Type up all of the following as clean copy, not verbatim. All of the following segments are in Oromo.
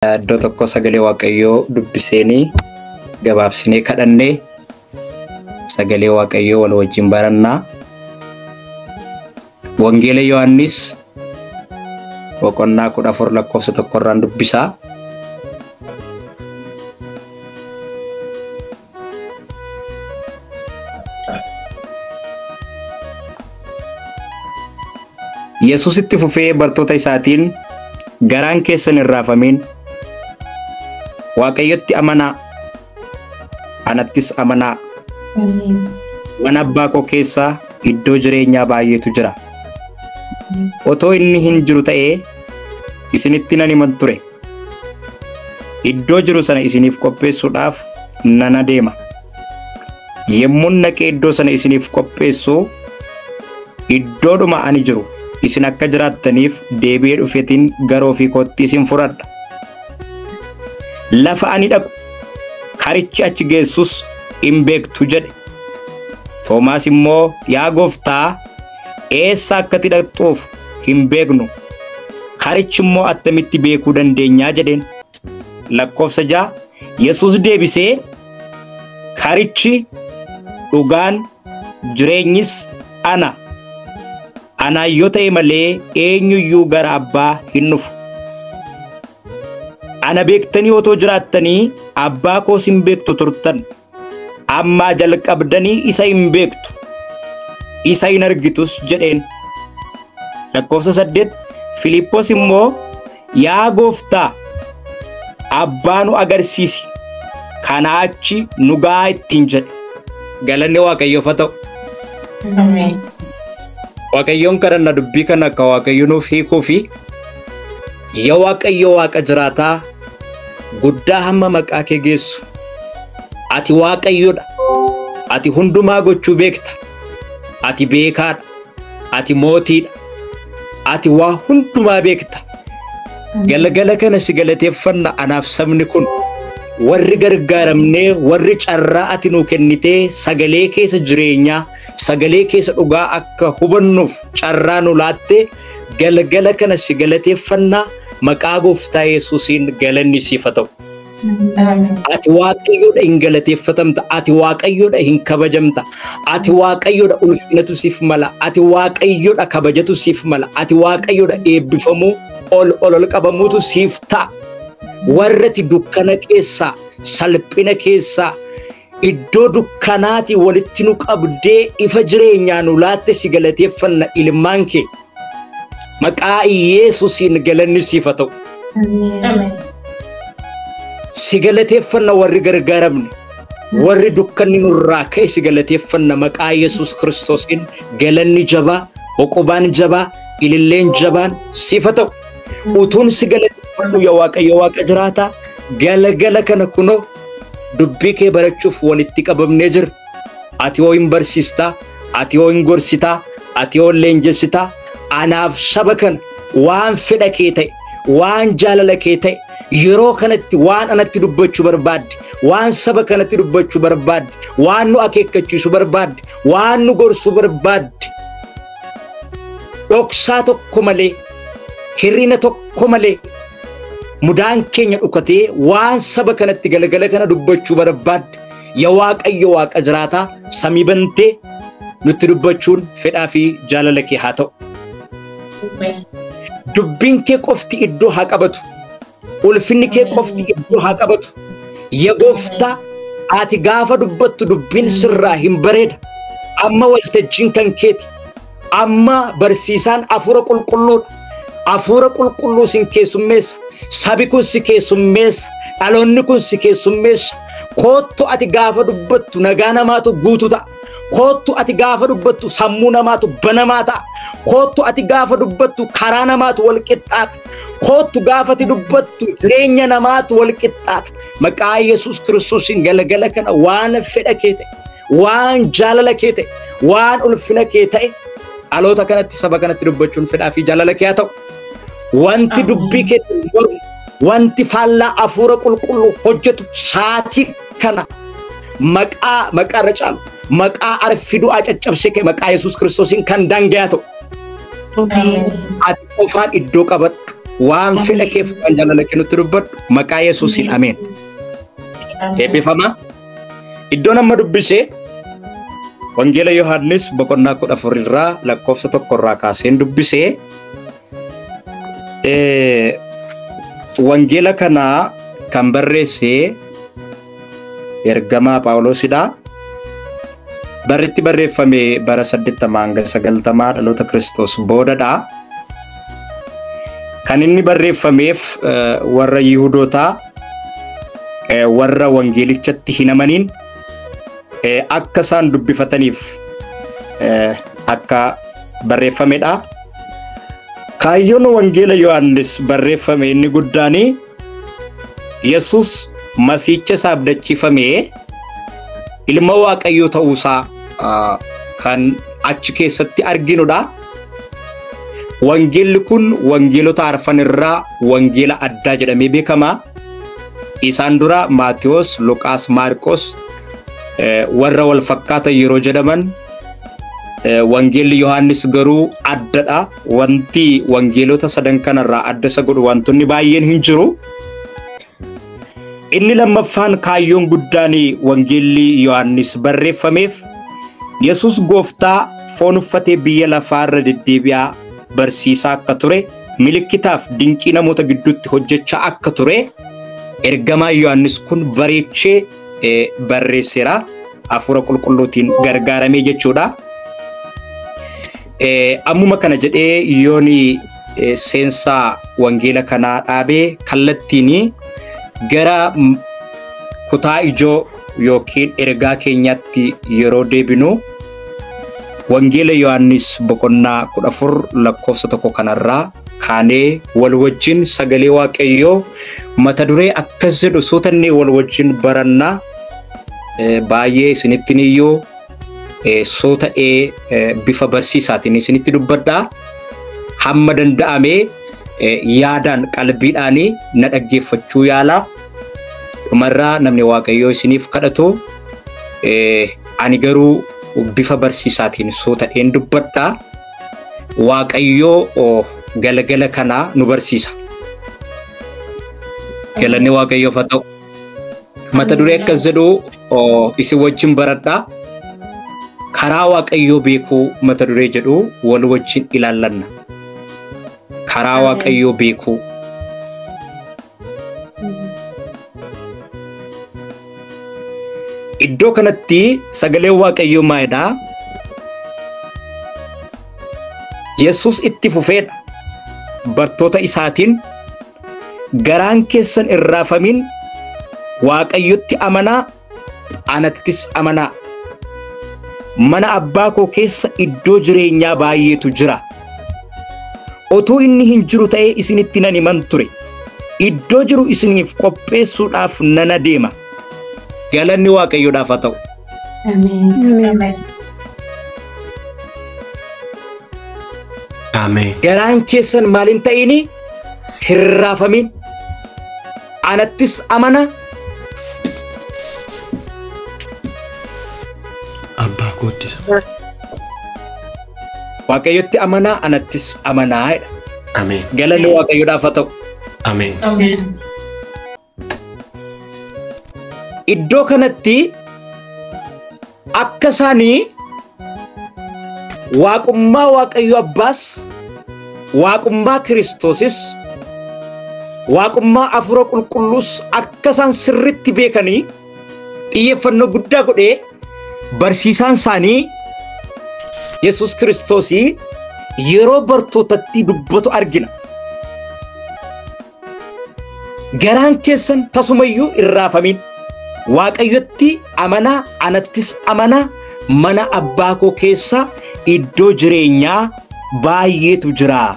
Iddoo tokko sagalee Waaqayyoo dubbiseenii gabaabsinee kadhannee sagalee Waaqayyoo wal wajjin barannaa. Wangeela Yohaannis boqonnaa 14 lakkoofsa 1 irraan dubbisaa. Yesuus itti fufee bartoota isaatiin, "Garaan keessan hin raafamin, Waaqayyotti amanaa, anattis amanaa. Mana abbaa koo keessa iddoo jireenyaa baay'eetu jira. Otoo inni hin jiru ta'ee isinitti nan himan ture. Iddoo jiru sana isiniif qopheessuudhaaf nan adeema. Yommuun dhaqee iddoo sana isiniif qopheessu, iddoodhuma ani jiru isin akka jiraattaniif deebi'ee dhufeetiin gara ofii kootti isin fudhadha. Lafa ani dhaqu, karichi achi geessus hin beektu" jedhe. Toomaas immoo, "Yaa gooftaa, eessa akka ati dhaqxuuf hin beeknu, karichi immoo attamitti beekuu dandeenyaa?" jedheen. Lakkoofsa 6, Yesuus deebisee, "Karichi, dhugaan, jireenyis ana. Anaan yoo ta'e malee eenyuyyuu gara abbaa hin dhufu. Ana beektanii otoo jiraattanii abbaa koos hin beektu turtan. Ammaa jalqabdanii isa hin beektu, isa hin argitus" jedheen. Lakkoofsa 8, Filiippoos immoo, "Yaa gooftaa, abbaa nu agarsiisi, kanaa achi nu gahaa" ittiin jedhe. Galanni Waaqayyoof haa ta'u. Waaqayyoon kadhanna dubbii kana akka Waaqayyo nuuf hiikuu fi yaa Waaqayyo Waaqa jiraataa guddaa hamma maqaa kee geessu. Ati Waaqayyodha. Ati hundumaa gochuu beekta. Ati beekaadha. Ati mootiidha. Ati waa hundumaa beekta. Galgala kana si galateeffanna. Anaaf sabni kun warri gargaaramnee, warri carraa ati nuu kennitee sagalee keessa jireenyaa, sagalee keessa dhugaa akka hubannuuf carraa nu laatte, galgala kana si galateeffannaa. Maqaa gooftaa Yesuusiin galanni siif haa ta'u. Ati Waaqayyoodha, hin galateeffatamta. Ati Waaqayyoodha, hin kabajamta. Ati Waaqayyoodha, ulfinatu siif mala. Ati Waaqayyoodha, kabajatu siif mala. Ati Waaqayyoodha, eebbifamuu ol ol ol qabamuutu siif ta'a. Warra ati dukkana keessaa, salphina keessaa, iddoo dukkanaatii walitti nu qabdee ifa jireenyaa nu laatte si galateeffanna ilmaan kee. Maqaa Yesuusiin galanni siif haa ta'u. Si galateeffanna. Warri gargaaramne, warri dukkanni nurraa ka'e, si galateeffanna. Maqaa Yesuus Kiristoosiin galanni jabaa, oqobaan jabaa, ililleen jabaan siif haa ta'u. Utuun si galateeffadhu, yaa Waaqayyo Waaqa jiraataa, galgala kana kunoo dubbii kee barachuuf walitti qabamnee jirra. Ati hoo hin barsiistaa, ati hoo hin gorsitaa, ati hoo hin leenjessitaa. Anaaf saba kana waan fedha kee ta'e, waan jaalala kee ta'e, yeroo kanatti waan anatti dubbachuu barbaadde, waan saba kanatti dubbachuu barbaadde, waan nu akeekkachiisuu barbaadde, waan nu gorsuu barbaadde, dhoksaa tokko malee, hir'ina tokko malee, mudaan keenya dhukatee waan saba kanatti galgala kana dubbachuu barbaadde, yaa Waaqayyo Waaqa jiraataa, samii bantee nutti dubbachuun fedhaa fi jaalala kee haa ta'u. Dubbiin kee qofti iddoo haa qabatu. Ulfinni kee qofti iddoo haa qabatu. Yaa gooftaa, ati gaafa dubbattu dubbiin sirraa hin bareeda. Amma waltajjiin kan keeti. Amma barsiisaan hafuura qulqulluudha. Hafuura qulqulluu sin keessummeessa. Sabi kun si keessummeessa. Dhaloonni kun si keessummeessa. Koottu, ati gaafa dubbattu nagaa namaatu guutu ta'a. Koottu, ati gaafa dubbattu sammuu namaatu banamaa ta'a. Koottu, ati gaafa dubbattu karaa namaatu wal qixxaata. Koottu, gaafa ati dubbattu jireenya namaatu wal qixxaata. Maqaa Yesuus Kiristoosiin galgala kana waan fedha kee ta'e, waan jaalala kee ta'e, waan ulfina kee ta'e dhaloota kanatti, saba kanatti dubbachuun fedhaa fi jaalala kee haa ta'u. Wanti dubbii keetti mormu, wanti faallaa hafuura qulqulluu hojjetu saatii kana maqaa maqaa irra caalu, maqaa arfi du'aa caccabsee kee, maqaa Yesuus Kiristoosiin kan daangayaa ta'u. Ati qofaan iddoo qabadhu. Waan fedha keef waan jaalala kee nutti dubbadhu maqaa Yesuusiin ameen. Eebbifama. Iddoon amma dubbise Wangeela Yohaannis boqonnaa 14 irraa lakkoofsa 1 irraa kaaseen dubbise. Wangeela kana kan barreesse ergamaa Phaawulosidha. Barritti barreeffame bara 80 hanga 90 dhaloota Kiristoos boodadha. Kan inni barreeffameef warra Yihudootaa warra wangeelichatti hin amaniin akka isaan dubbifataniif akka barreeffamedha. Kaayyoon wangeela Yohaannis barreeffame inni guddaan Yesuus Masiicha isaa abdachiifame ilma Waaqayyoo ta'uusaa kan achi keessatti arginudha. Wangeelli kun wangeelota arfan irraa wangeela addaa jedhamee beekama. Isaan dura Maatewos, Luqaas, Maarqos warra wal fakkaatan yeroo jedhaman wangeelli Yohaannis garuu addadha. Wanti wangeelota sadan kanarraa adda isa godhu wantoonni baay'een hin jiru. Inni lammaffaan kaayyoon guddaan wangeelli Yohaannis barreeffameef Yesuus gooftaa foon uffatee biyya lafaarra deddeebi'aa barsiisaa akka ture, milikkitaaf dinqii namoota gidduutti hojjechaa akka ture ergamaa Yohaannis kun bareechee barreesseera. Hafuura qulqulluutiin gargaaramee jechuudha. Ammuma kana jedhee yooni seensaa wangeela kanaa dhaabee kallattiin gara kutaa ijoo yookiin ergaa keenyaatti yeroo deebinu wangeela Yohaannis boqonnaa 14 lakkoofsa 1 kanarraa kaanee wal wajjin sagalee Waaqayyoo mata duree akkas jedhu suutannee wal wajjin barannaa. Baay'ee isinittiin iyyuu suuta'ee bifa barsiisaatiin isinitti dubbadhaa. Hamma danda'amee yaadaan qalbiidhaan na dhaggeeffachuu yaalaa. Dhumarraa namni Waaqayyoo isiniif kadhatu ani garuu bifa barsiisaatiin suuta'een dubbadhaa. Waaqayyoo galgala kanaa nu barsiisa. Galanni Waaqayyoof haa ta'u. Mata duree akkas jedhu isin wajjin baradhaa. Karaa Waaqayyoo beekuu mata duree jedhu wal wajjin ilaallanna. Karaa Waaqayyoo beekuu. Iddoo kanatti sagaleen Waaqayyoo maalidha? Yesuus itti fufeedha. Bartoota isaatiin garaan keessan hin raafamin, Waaqayyotti amanaa, anattis amanaa. Mana abbaa koo keessa iddoo jireenyaa baay'eetu jira. Otuu inni hin jiru ta'ee isinitti nan himan ture. Iddoo jiru isiniif qopheessuudhaaf nan adeema. Galanni Waaqayyoodhaaf haa ta'u. Ameen. Ameen. Garaan keessan maal hin ta'ini? Hin raafamin. Anattis amana. Abbaa koottisa. Waaqayyotti amanaa, anattis amanaa jedha. Ameen. Galanni Waaqayyoodhaaf haa ta'u. Ameen. Iddoo kanatti akka isaanii waaqummaa Waaqayyo Abbaas, waaqummaa Kiristoosis, waaqummaa Hafuura Qulqulluus akka isaan sirriitti beekanii xiyyeeffannoo guddaa godhee barsiisaan isaanii Yesuus Kiristoosii yeroo bartootatti dubbatu argina. Garaan keessan tasumayyuu hin raafamin. Waaqayyotti amanaa, anattis amanaa. Mana abbaa koo keessa iddoo jireenyaa baay'eetu jira.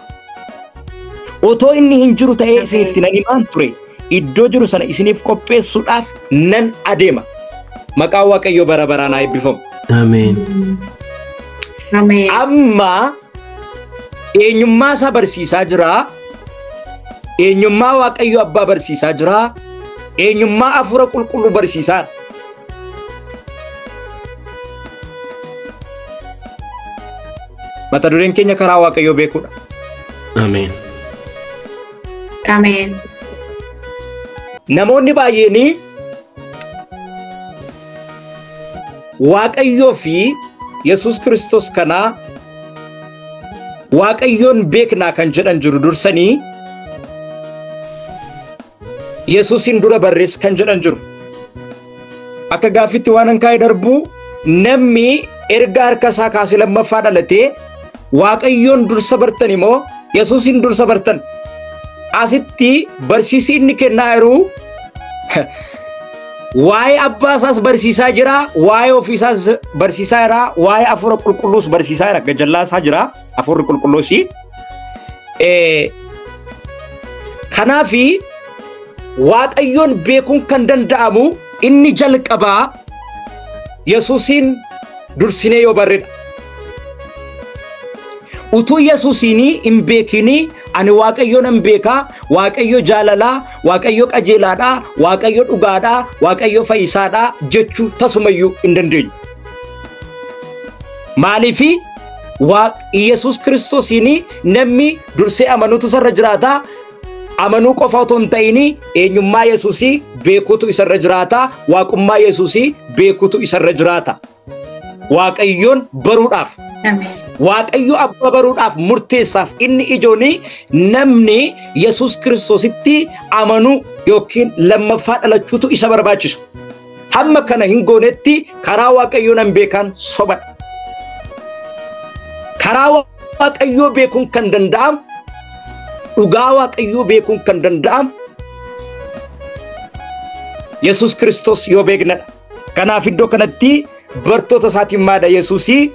Otoo inni hin jiru ta'ee isinitti nan himaan ture. Iddoo jiru sana isiniif qopheessuudhaaf nan adeema. Maqaan Waaqayyoo bara baraan haa eebbifamu. Ameen. Amma eenyummaa isaa barsiisaa jira. Eenyummaa Waaqayyoo Abbaa barsiisaa jira. Eenyummaa Hafuura Qulqulluu barsiisaa. Mata dureen keenya karaa Waaqayyoo beekuudha. Ameen. Ameen. Namoonni baay'een Waaqayyoo fi Yesuus Kiristoos kanaa Waaqayyoon beeknaa kan jedhan jiru dursanii Yesuusin dura barrees kan jedhan jiru. Akka gaaffitti waan an kaa'ee darbu namni erga harka isaa kaasee lammaffaa dhalatee Waaqayyoon dursa bartan immoo Yesuusin dursa bartan. Asitti barsiisi inni kennaa jiru waa'ee abbaa isaas barsiisaa jira, waa'ee ofii isaas barsiisaa jira, waa'ee hafuura qulqulluus barsiisaa jira, gajallaa isaa jira hafuurri qulqulluus. Kanaafi Waaqayyoon beekuun kan danda'amu inni jalqabaa Yesuusiin dursinee yoo barredha. Utuu Yesuusiin hin beekinii ani Waaqayyoon hin beekaa, Waaqayyo jaalalaa, Waaqayyo qajeelaadhaa, Waaqayyo dhugaadhaa, Waaqayyo fayyisaadhaa jechuu tasumayyuu hin dandeenyu. Maaliifi Yesuus Kiristoosiin namni dursee amanuutu isarra jiraata. Amanuu qofa otoo hin ta'in eenyummaa Yesuusii beekuutu isarra jiraata. Waaqummaa Yesuusii beekuutu isarra jiraata. Waaqayyoon baruudhaaf. Waaqayyo abbaa baruudhaaf murteessaaf inni ijoon namni Yesuus Kiristoositti amanuu yookiin lammaffaa dhalachuutu isa barbaachisa. Hamma kana hin goonetti karaa Waaqayyoon hin beekan sobadha. Karaa Waaqayyoo beekuun kan danda'amu, dhugaa Waaqayyoo beekuun kan danda'amu Yesuus Kiristoos yoo beeknadha. Kanaaf iddoo kanatti bartoota isaatiin maadha Yesuusii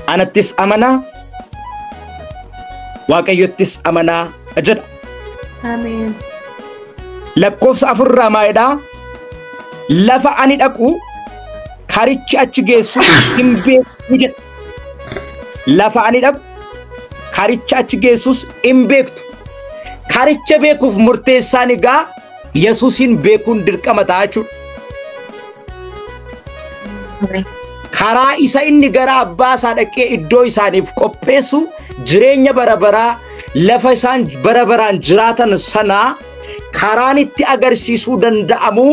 anattis amanaa, Waaqayyottis amanaa jedha. Ameen. Lakkoofsa 4 maalidhaa? Lafa ani dhaqu karichi achi geessu hin beektu jedha. Lafa ani dhaqu karicha achi geessus hin beektu. Karicha beekuuf murteessaan egaa Yesuusin beekuun dirqama ta'a jechuudha. Karaa isa inni gara abbaa isaa dhaqee iddoo isaaniif qopheessu jireenya bara baraa lafa isaan bara baraan jiraatan sanaa karaan itti agarsiisuu danda'amu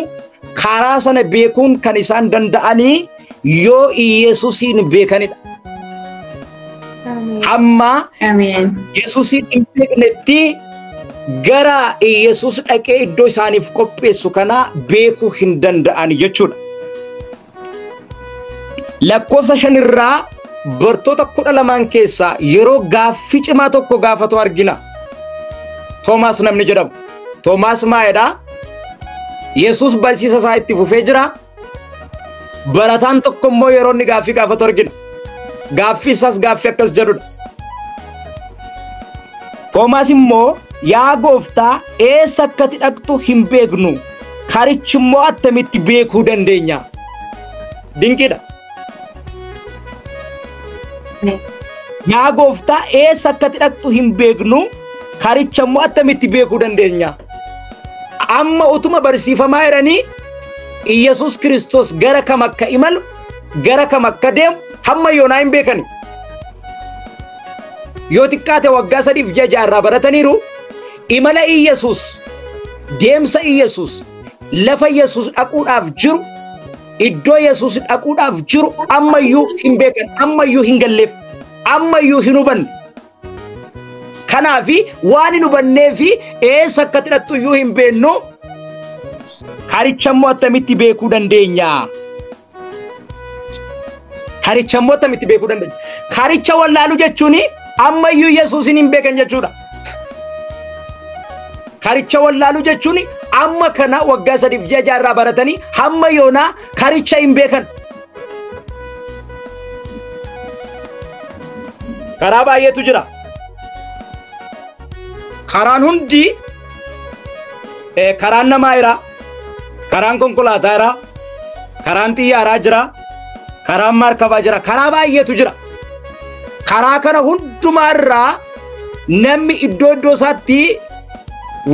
karaa sana beekuun kan isaan danda'anii yoo Yesuusin beekanidha. Amma Yesuusin hin beeknetti gara Yesuus dhaqee iddoo isaaniif qopheessu kana beekuu hin danda'an jechuudha. Lakkoofsa 5 irraa bartoota 12 keessaa yeroo gaaffii cimaa tokko gaafatu argina. Toomaas namni jedhamu. Toomaas maalidha? Yesuus barsiisa isaa itti fufee jira. Barataan tokko immoo yeroo inni gaaffii gaafatu argina. Gaaffii isaas gaaffii akkas jedhudha. Toomaas immoo yaa gooftaa eessa akka ati dhaqxu hin beeknu, karichi immoo attamitti beekuu dandeenya? Dinqiidha. Yaa gooftaa eessa akka ati dhaqxu hin beeknu, karicha immoo attamitti beekuu dandeenya? Amma utuma barsiifamaa jiranii Yesuus Kiristoos gara kam akka imalu, gara kam akka deemu hamma yoonaa hin beekani. Yoo xiqqaate waggaa 3 ji'a 6 irraa barataniiru. Imala Yesuus, deemsa Yesuus, lafa Yesuus dhaquudhaaf jiru, iddoo Yesuus dhaquudhaaf jiru ammayyuu hin beekan, ammayyuu hin galleef, ammayyuu hin hubanne. Kanaafi waan hin hubanneefi eessa akka hidhattu iyyuu hin beeknu, karicha immoo attamitti beekuu dandeenya? Karicha immoo attamitti beekuu dandeenya? Karicha wallaaluu jechuun ammayyuu Yesuusin hin beekan jechuudha. Karicha wallaaluu jechuun amma kana waggaa 3 ji'a 6 irraa baratanii hamma yoonaa karicha hin beekan. Karaa baay'eetu jira. Karaan hundi karaan namaa jira, karaan konkolaataa jira, karaan xiyyaaraa jira, karaan markabaa jira, karaa baay'eetu jira. Karaa kana hundumaa irraa namni iddoo iddoo isaatti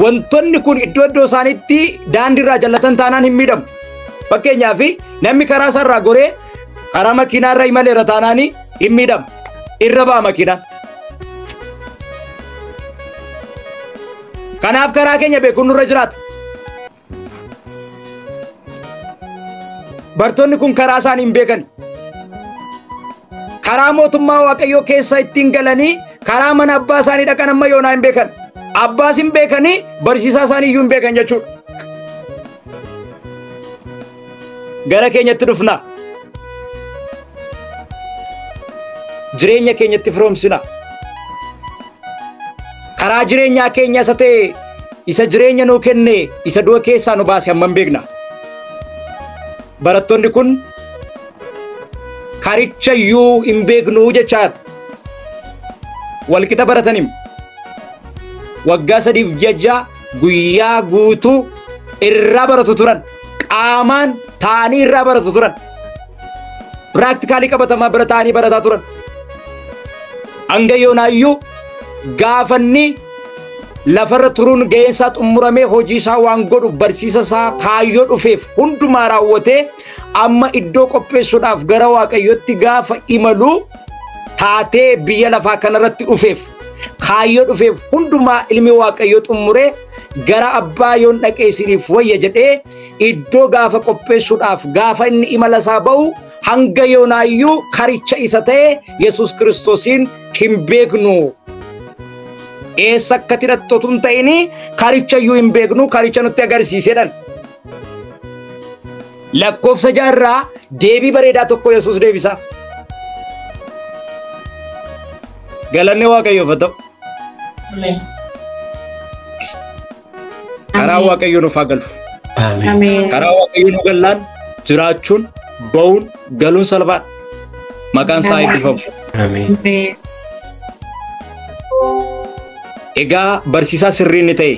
wantoonni kun iddoo iddoo isaaniitti daandii irraa jallatan taanaan hin miidhamu. Fakkeenyaaf namni karaa isaarraa goree karaa makiinaa irra imaleera taanaan hin miidhamu. Irra ba'a makiinaan. Kanaaf karaa keenya beekuun nurra jiraata. Bartoonni kun karaa isaanii hin beekan. Karaa mootummaa Waaqayyoo keessa ittiin galanii karaa mana abbaa isaanii dhaqan amma yoonaa hin beekan. Abbaas hin beekanii barsiisaa isaanii iyyuu hin beekan jechuudha. Gara keenyatti dhufna. Jireenya keenyatti firoomsina. Karaa jireenyaa keenya isa ta'e isa jireenya nuu kenne isa du'a keessaa nu baase hammam beekna. Barattoonni kun karicha iyyuu hin beeknu jechaa walqixa barataniim. Waggaa 3 guyyaa guutuu irraa baratu turan. Qaamaan taa'anii irraa baratu turan. Piraaktikaalii qabatamaa bira taa'anii barataa turan. Hanga yoonaayyuu gaafanni lafarra turuun ga'eensaa xumuramee hojii isaa waan godhu barsiisa isaa kaayyoo dhufeef hundumaa raawwatee amma iddoo qopheessuudhaaf gara Waaqayyootti gaafa imalu taatee biyya lafaa kanarratti dhufeef kaayyoo dhufeef hundumaa ilmi Waaqayyoo xumuree gara abbaa yoon dhaqee isiniif wayya jedhee iddoo gaafa qopheessuudhaaf gaafa inni imala isaa ba'u hanga yoonaayyuu karicha isa ta'e Yesuus Kiristoosiin hin beeknu. Eessa akka hidhattotu hin ta'ini karicha iyyuu hin beeknu karicha nutti agarsiisedhan. Lakkoofsa 6 irraa deebii bareedaa tokko Yesuus deebisa. Galanni Waaqayyoof haa ta'u. Karaa Waaqayyoo nuuf haa galu. Ameen. Karaa Waaqayyoo nu gallaan jiraachuun ba'uun galuun salphaadha. Maqaan isaa eebbifamu. Ameen. Egaa barsiisaa sirrii inni ta'e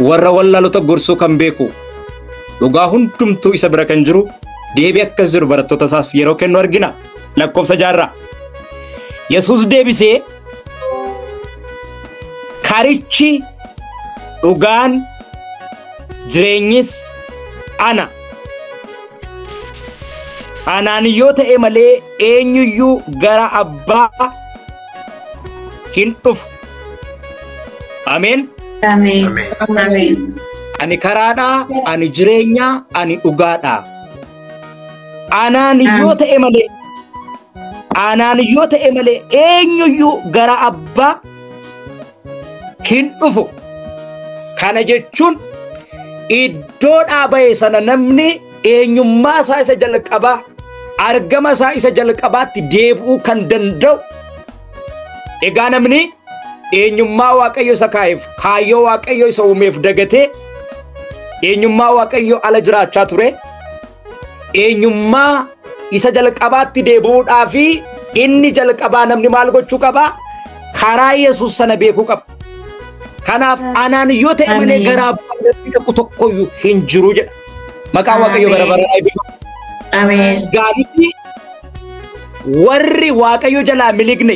warra wallaalota gorsuu kan beeku dhugaa hundumtuu isa bira kan jiru deebii akkas jiru barattoota isaaf yeroo kennu argina. Lakkoofsa 6 Yesuus deebisee karichi dhugaan jireenyis ana. Anaan yoo ta'e malee eenyuyyuu gara abbaa hin dhufu. Ameen. Ameen. Ameen. Ani karaadhaa, ani jireenyaa, ani dhugaadhaa. Anaan yoo ta'e malee, anaan yoo ta'e malee eenyuyyuu gara abbaa hin dhufu. Kana jechuun iddoo dhaaba'e sana namni eenyummaa isaa isa jalqabaa, argama isaa isa jalqabaatti deebi'uu kan danda'u. Egaa namni eenyummaa Waaqayyo isa kaa'eef, kaayyoo Waaqayyo isa uumeef dagatee eenyummaa Waaqayyo ala jiraachaa ture. Eenyummaa isa jalqabaatti deebi'uudhaa fi inni jalqabaa namni maal gochuu qabaa? Karaa Yesuus sana beekuu qaba. Kanaaf anaan yoo ta'e malee gara abbaa dhaqu tokkoyyuu hin jiru jedha. Maqaan Waaqayyo bara baraan eebbifamu. Ameen. Gaariitti warri Waaqayyo jalaa miliqne,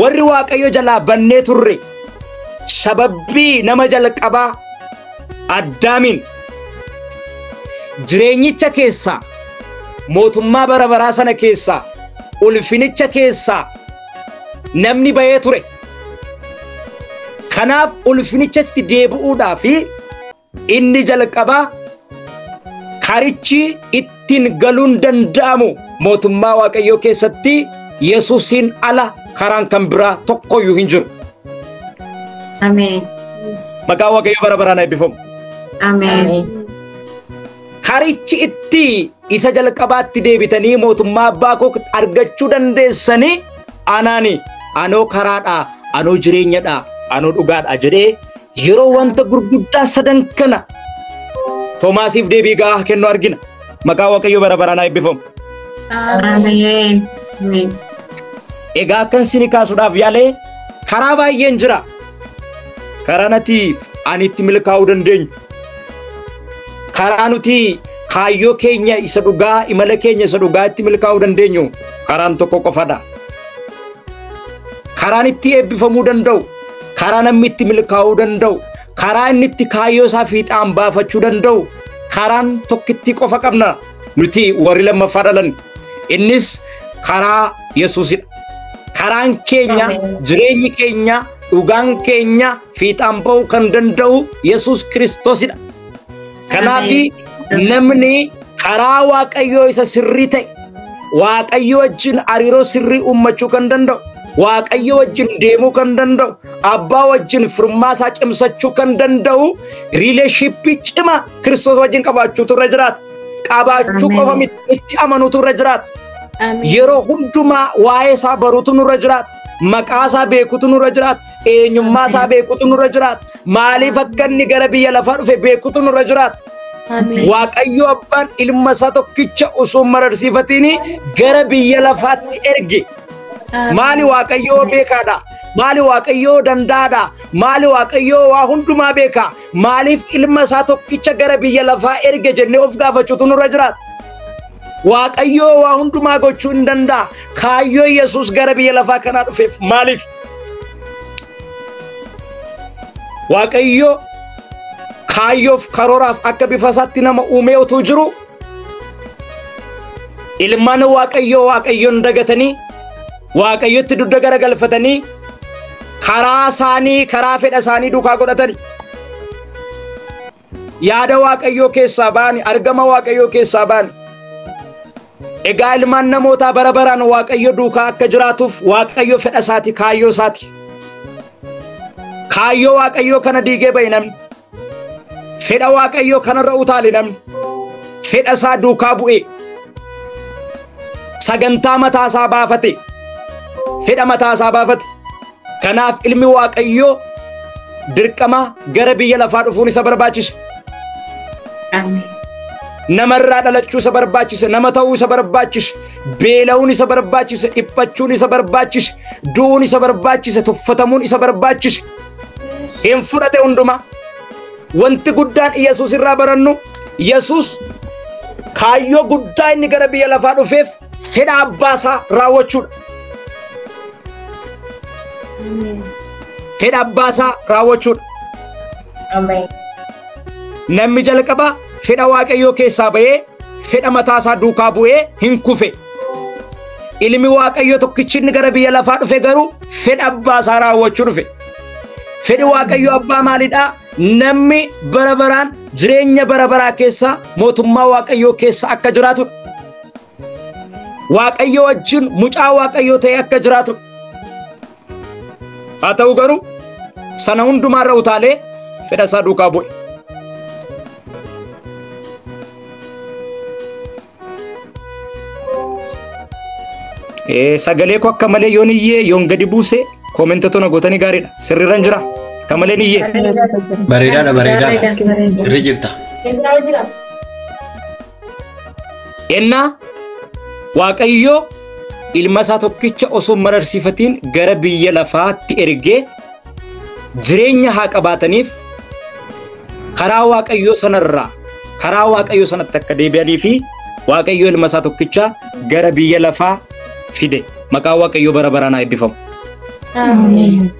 warri Waaqayyo jalaa bannee turre, sababbii nama jalqabaa Addaamiin jireenyicha keessaa, mootummaa bara baraa sana keessaa, ulfinicha keessaa namni bahee ture. Kanaaf ulfinichatti deebi'uudhaa fi inni jalqabaa karichi ittiin galuun danda'amu mootummaa Waaqayyoo keessatti Yesuusiin ala karaan kan biraa tokkoyyuu hin jiru. Ameen. Maqaan Waaqayyoo bara baraan eebbifamu. Ameen. Karichi itti isa jalqabaatti deebitanii mootummaa abbaa koo argachuu dandeessanii anaani anoo karaadhaa, anoo jireenyadhaa, anoo dhugaadhaa jedhee yeroo wanta gurguddaa sadan kana Toomaasiif deebii gahaa kennu argina. Maqaan Waaqayyoo bara baraan eebbifamu. Ameen. Ameen. Egaa akkan isinii kaasuudhaaf yaalee karaa baay'een jira. Karaa nati ani itti milkaa'uu dandeenyu. Karaa nuti kaayyoo keenya isa dhugaa, imala keenya isa dhugaa itti milkaa'uu dandeenyu karaan tokko qofadha. Karaan itti eebbifamuu danda'u, karaa namni itti milkaa'uu danda'u, karaa inni itti kaayyoo isaa fiixaan baafachuu danda'u, karaan tokkitti qofa qabna nuti warri lammaffaa dhalan. Innis karaa Yesuusidha. Karaan keenya, jireenyi keenya, Dhugaan keenya fiixaan ba'uu kan danda'u Yesuus Kiristoosidha. Kanaafi namni karaa Waaqayyoo isa sirrii ta'e, Waaqayyo wajjin hariiroo sirrii uummachuu kan danda'u, Waaqayyo wajjin deemuu kan danda'u, Abbaa wajjin firummaa isaa cimsachuu kan danda'u, riileeshippii cimaa Kiristoos wajjin qabaachuutu irra jiraata. Qabaachuu qofa miti, itti amanuutu irra jiraata. Yeroo hundumaa waa'ee isaa baruutu nurra jiraata. Maqaa isaa beekuutu nurra jiraata. Eenyummaa isaa beekuutu nurra jiraata. Maaliif akka inni gara biyya lafaa dhufe beekuutu nurra jiraata. Waaqayyo Abbaan ilma isaa tokkicha osoo mararsiifatiin gara biyya lafaatti erge. Maali Waaqayyoo beekaadha? Maali Waaqayyoo danda'aadha? Maali Waaqayyoo waa hundumaa beeka? Maaliif ilma isaa tokkicha gara biyya lafaa erge jennee of gaafachuutu nurra jiraata. Waaqayyoo waa hundumaa gochuu hin danda'a. Kaayyoo Yesuus gara biyya lafaa kanaa dhufeef maaliif? Waaqayyo kaayyoof karooraaf akka bifa isaatti nama uumee utuu jiru ilmaan Waaqayyoo Waaqayyoon dagatanii Waaqayyotti dugda garagalfatanii karaa isaanii karaa fedha isaanii duukaa godhatanii yaada Waaqayyoo keessaa ba'ani, argama Waaqayyoo keessaa ba'ani. Egaa ilmaan namootaa bara baraan Waaqayyo duukaa akka jiraatuuf Waaqayyo fedha isaati, kaayyoo isaati. Kaayyoo Waaqayyoo kana diigee ba'e namni. Fedha Waaqayyoo kanarra utaale namni. Fedha isaa duukaa bu'e. Sagantaa mataa isaa baafate. Fedha mataa isaa baafate. Kanaaf ilmi Waaqayyoo dirqama gara biyya lafaa dhufuun isa barbaachise. Namarraa dhalachuu isa barbaachise, nama ta'uu isa barbaachise, beela'uun isa barbaachise, dhiphachuun isa barbaachise, du'uun isa barbaachise, tuffatamuun isa barbaachise. Hin fudhate hundumaa. Wanti guddaan Yesuus irraa barannu, Yesuus kaayyoo guddaa inni gara biyya lafaa dhufeef fedha abbaa isaa raawwachuudha. Fedha abbaa isaa raawwachuudha. Namni jalqaba fedha Waaqayyoo keessaa ba'ee fedha mataa isaa duukaa bu'ee hin kufe. Ilmi Waaqayyoo tokkichi inni gara biyya lafaa dhufe garuu fedha abbaa isaa raawwachuu dhufe. Fedhi Waaqayyoo abbaa maalidhaa? Namni bara baraan jireenya bara baraa keessa mootummaa Waaqayyoo keessa akka jiraatudha. Waaqayyo wajjin mucaa Waaqayyoo ta'e akka jiraatudha. Haa ta'u garuu sana hundumaarra utaalee fedha isaa duukaa bu'e. Sagalee koo akka malee yoon iyyee yoon gadi buuse koomentota na gootanii gaariidha. Sirriirra hin jira. Akka malee ni iyyee. Bareedaadha, bareedaadha. Sirrii jirta. Ennaa Waaqayyo ilma isaa tokkicha osoo mararsiifatiin gara biyya lafaatti ergee jireenya haa qabaataniif karaa Waaqayyoo sanarraa karaa Waaqayyoo sanatti akka deebi'anii fi Waaqayyo ilma isaa tokkicha gara biyya lafaa fide. Maqaan Waaqayyoo bara baraan haa eebbifamu. Ameen.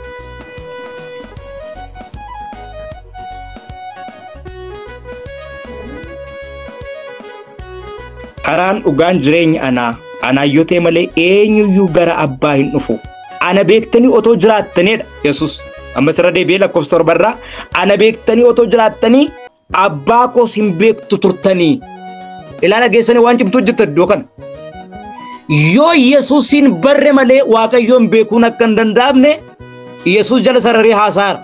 Karaan dhugaan jireenya anaa anaa yoo ta'e malee eenyuyyuu gara abbaa hin dhufu. Ana beektanii otoo jiraattaniidha Yesuus. Ammas irra deebi'ee lakkoofsa torbarraa ana beektanii otoo jiraattanii abbaa koos hin beektu turtanii. Ilaala geessanii waan cimtuu hojjettu iddoo kana. Yoo Yesuusin barre malee Waaqayyoon beekuun akka hin danda'amne Yesuus jala sararee haasa'aara.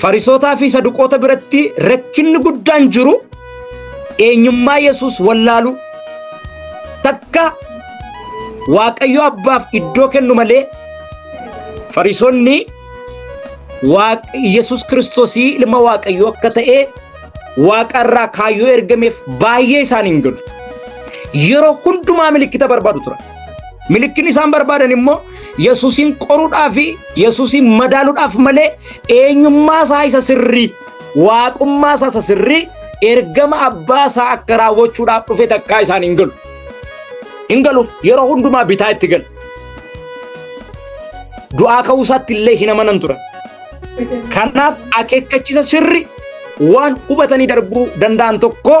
Farisootaa fi Saduqoota biratti rakkinni guddaan jiru eenyummaa Yesuus wallaalu takka Waaqayyo abbaaf iddoo kennu malee Farisoonni Yesuus Kiristoosii ilma Waaqayyoo akka ta'e Waaqarraa kaayyoo ergameef baay'ee isaan hin galu. Yeroo hundumaa milikkita barbaadu turan. Milikkinni isaan barbaadan immoo Yesuusin qoruudhaa fi Yesuusin madaaluudhaaf malee eenyummaa isaa isa sirrii, waaqummaa isaa isa sirrii ergama abbaa isaa akka raawwachuudhaaf dhufe takkaa isaan hin galu. Hin galuuf yeroo hundumaa bitaa itti galu. Du'aa ka'uu isaatti illee hin amanan turan. Kanaaf akeekkachiisa sirri waan hubatanii darbuu danda'an tokko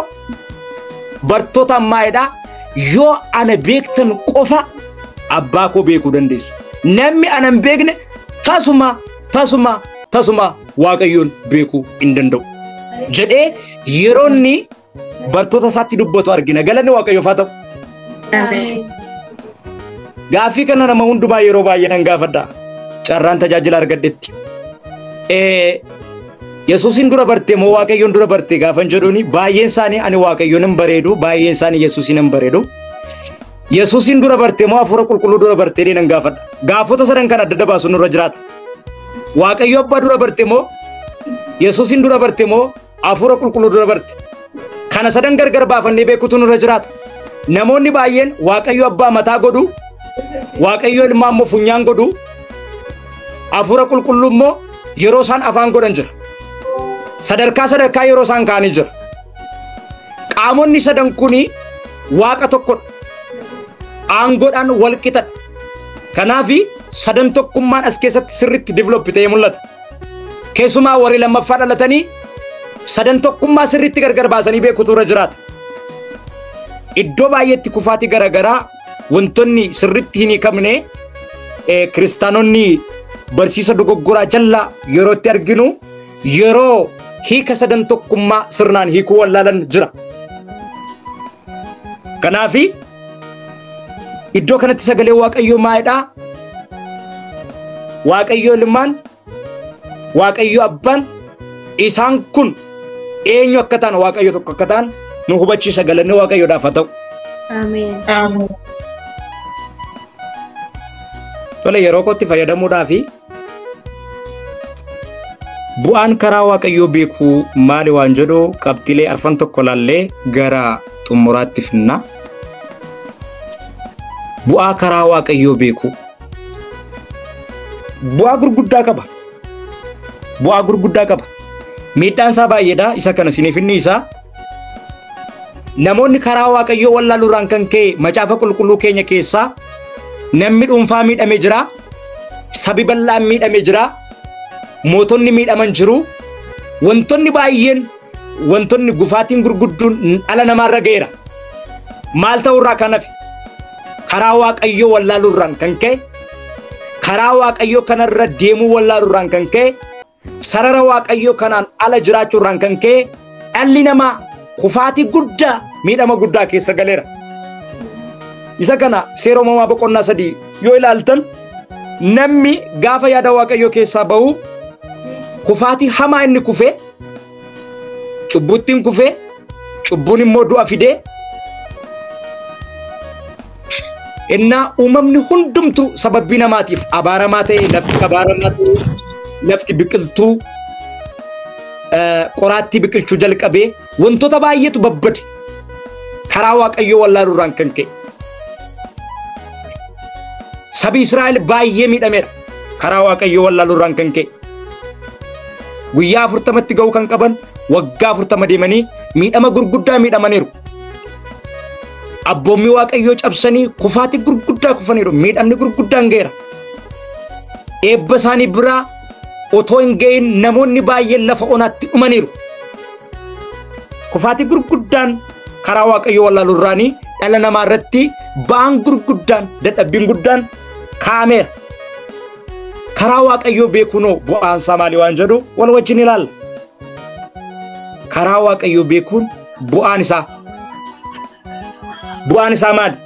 bartoota ammaayidha. Yoo ana beektan qofa abbaa koo beekuu dandeessu. Namni ana hin beekne tasuma tasuma tasuma Waaqayyoon beekuu hin danda'u jedhee yeroo inni bartoota isaatti dubbatu argina. Galanni Waaqayyoof haa ta'u. Gaaffii kana nama hundumaa yeroo baay'ee nan gaafadha. Carraan tajaajila argadhetti. Yesuusin dura bartee moo Waaqayyoon dura bartee gaafan jedhuuni baay'een isaanii ani Waaqayyoon hin bareedu, baay'een isaanii Yesuusin hin bareedu. Yesuusin dura bartee moo Hafuura Qulqulluu dura bartee nan gaafadha. Gaafota sadan kan adda adda baasu nurra jiraata. Waaqayyo abbaa dura barte moo Yesuusin dura barte moo Hafuura Qulqulluu dura barte? Kana sadan gargar baafannee beekutu nurra jiraata. Namoonni baay'een Waaqayyo abbaa mataa godhu, Waaqayyo ilmaa immoo funyaan godhu, Hafuura Qulqulluu immoo yeroo isaan afaan godhan jira. Sadarkaa sadarkaa yeroo isaan kaa'anii jira. Qaamonni sadan kuni Waaqa tokkodha. Aangoodhaan wal qixadha. Kanaafi sadan tokkummaan as keessatti sirriitti develop ta'ee mul'ata. Keessumaa warri lammaffaa dhalatanii sadan tokkummaa sirriitti gargar baasanii beekutu irra jiraata. Iddoo baay'eetti kufaatii garaagaraa wantoonni sirriitti hin hiikamne kiristaanonni barsiisa dogoggoraa jallaa yeroo itti arginu yeroo hiika sadan tokkummaa sirnaan hiikuu wallaalan jira. Kanaafi iddoo kanatti sagalee Waaqayyoo maalidhaa? Waaqayyo ilmaan, Waaqayyo abbaan, isaan kun eenyu akka ta'an, Waaqayyo tokko akka ta'an nu hubachiisa. Galanni Waaqayyoodhaaf haa ta'u. Ameen. Tole, yeroo kootti fayyadamuudhaa fi bu'aan karaa Waaqayyoo beekuu maali waan jedhu qabxiilee arfan tokko laallee gara xumuraatti finna. Bu'aa karaa Waaqayyoo beekuu. Bu'aa gurguddaa qaba. Bu'aa gurguddaa qaba. Miidhaan isaa baay'eedha. Isa kana isiniif inni isaa. Namoonni karaa Waaqayyoo wallaaluurraan kan ka'e macaafa qulqulluu keenya keessaa namni dhuunfaa miidhamee jira. Sabi bal'aan miidhamee jira. Mootonni miidhaman jiru. Wantoonni baay'een, wantoonni gufaatiin gurgudduun dhala namaarra ga'eera. Maal ta'urraa kan hafe? Karaa Waaqayyoo wallaaluurraan kan ka'e, karaa Waaqayyoo kanarra deemuu wallaaluurraan kan ka'e, sarara Waaqayyoo kanaan ala jiraachuurraan kan ka'e, dhalli namaa kufaatii guddaa, miidhama guddaa keessa galeera. Isa kana seera uumamaa boqonnaa 3 yoo ilaaltan, namni gaafa yaada Waaqayyoo keessaa bahu kufaatii hamaa inni kufee, cubbuttiin kufee, cubbuun immoo du'a fidee, innaa uumamni hundumtu sababii namaatiif abaaramaa ta'e, lafti abaaramaa ta'e, lafti biqiltuu qoraattii biqilchuu jalqabee wantoota baay'eetu babbade karaa Waaqayyoo wallaaluurraan kan ka'e. Sabi Israa'el baay'ee miidhameera karaa Waaqayyoo wallaaluurraan kan ka'e. Guyyaa 40tti ga'uu kan qaban waggaa 40 deemanii miidhama gurguddaa miidhamaniiru. Abboommii Waaqayyoo cabsanii kufaatii gurguddaa kufaniiru. Miidhamni gurguddaan ga'eera. Eebba isaanii biraa otoo hin ga'in namoonni baay'een lafa onaatti dhumaniiru. Kufaatii gurguddaan karaa Waaqayyoo wallaaluurraanii dhala namaa irratti ba'aan gurguddaan, dadhabbiin guddaan kaa'ameera. Karaa Waaqayyoo beekuunoo bu'aan isaa maali waan jedhu wal wajjin ilaalla. Karaa Waaqayyoo beekuun bu'aan isaa. Bu'aan isaa maali?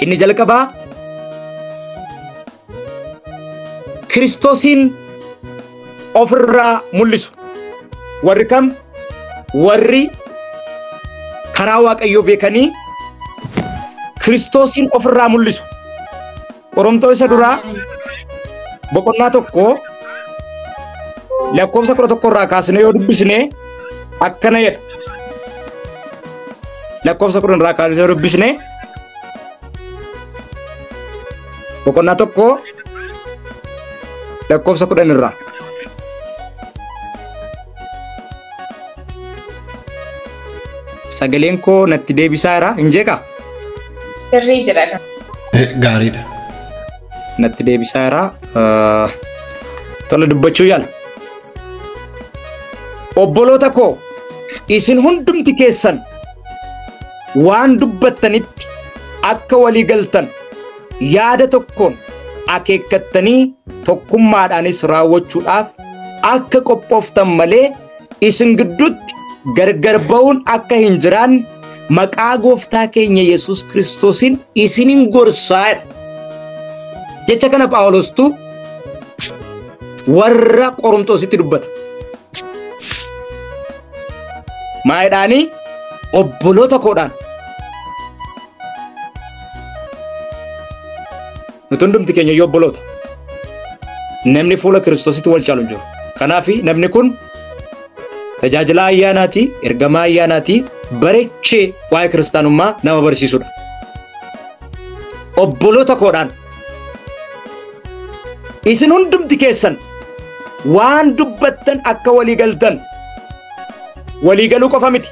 Inni jalqabaa Kiristoosiin ofirraa mul'isu. Warri kam? Warri karaa Waaqayyoo beekanii Kiristoosiin ofirraa mul'isu. Qorontoo isa duraa boqonnaa 1 lakkoofsa 11 irraa kaasnee yoo dubbisne akkana jedha. Lakkoofsa 10 irraa kaasnee yoo dubbisne, boqonnaa 1 lakkoofsa 10 irraa. Sagaleen koo natti deebisaa jira hin jeeqaa? Sirrii jira. Gaariidha. Natti deebisaa jira. Tola, dubbachuu yaala. Obboloota koo, isin hundumti keessan waan dubbattanitti akka walii galtan yaada tokkoon akeekkattanii tokkummaadhaanis raawwachuudhaaf akka qophooftan malee isin gidduutti gargar ba'uun akka hin jiraanne maqaa gooftaa keenya Yesuus Kiristoosiin isinin gorsaa. Jecha kana Phaawulostu warra Qorontoositti dubbata. Maayidhaanii obboloota koodhaan. Nuti hundumti keenya iyyuu obboloota. Namni fuula Kiristoositti wal caalu hin jiru. Kanaaf namni kun tajaajila ayyaanaati, ergamaa ayyaanaati, bareechee waa'ee kiristaanummaa nama barsiisudha. Obboloota koodhaan isin hundumti keessan waan dubbattan akka walii galtan, walii galuu qofa miti,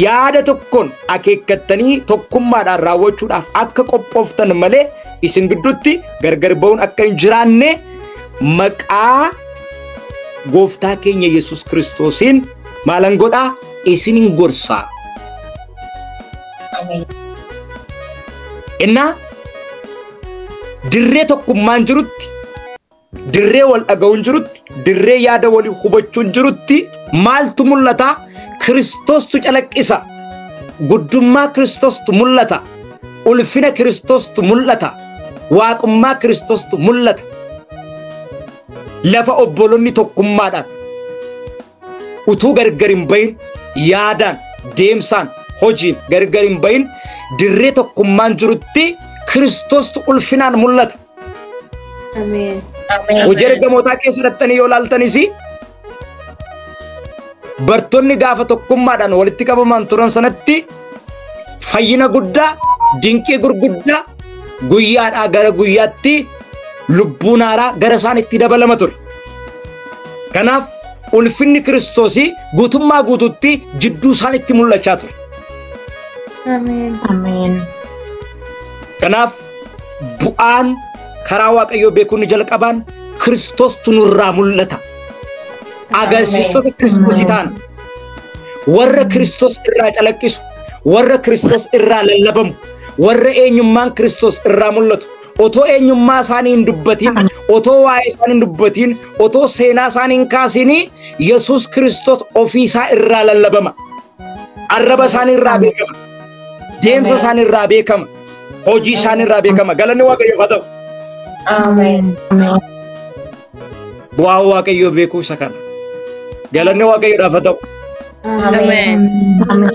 yaada tokkoon akeekkattanii tokkummaadhaan raawwachuudhaaf akka qophooftan malee isin gidduutti gargar ba'uun akka hin jiraanne maqaa gooftaa keenya Yesuus Kiristoosiin maalan godhaa isinin gorsaa. Innaa dirree tokkummaan jirutti, dirree wal dhaga'uun jirutti, dirree yaada walii hubachuun jirutti maaltu mul'ata? Kiristoostu calaqqisa. Guddummaa Kiristoostu mul'ata. Ulfina Kiristoostu mul'ata. Waaqummaa Kiristoostu mul'ata. Lafa obboloonni tokkummaadhaan utuu gargar hin bahin, yaadaan, deemsaan, hojiin gargar hin bahin, dirree tokkummaan jirutti Kiristoostu ulfinaan mul'ata. Ameen. Hojii ergamootaa keessa dhattanii yoo laaltanis bartoonni gaafa tokkummaadhaan walitti qabaman turan sanatti fayyina guddaa, dinqii gurguddaa guyyaadhaa gara guyyaatti lubbuun haaraa gara isaanitti dabalama ture. Kanaaf ulfinni Kiristoosii guutummaa guutuutti jidduu isaanitti mul'achaa ture. Ameen. Ameen. Kanaaf bu'aan karaa Waaqayyoo beekuun jalqabaan Kiristoostu nurraa mul'ata. Agarsiistota Kiristoosii ta'an, warra Kiristoos irraa calaqqisu, warra Kiristoos irraa lallabamu, warra eenyummaan Kiristoos irraa mul'atu, otoo eenyummaa isaanii hin dubbatiin, otoo waa'ee isaanii hin dubbatiin, otoo seenaa isaanii hin kaasiin Yesuus Kiristoos ofii isaa irraa lallabama. Arraba isaanii irraa beekama. Deemsa isaanii irraa beekama. Hojii isaanii irraa beekama. Galanni Waaqayyoof haa ta'u. Ameen. Bu'aa Waaqayyoo beekuu isa kana. Galanni Waaqayyoodhaaf haa ta'u. Ameen.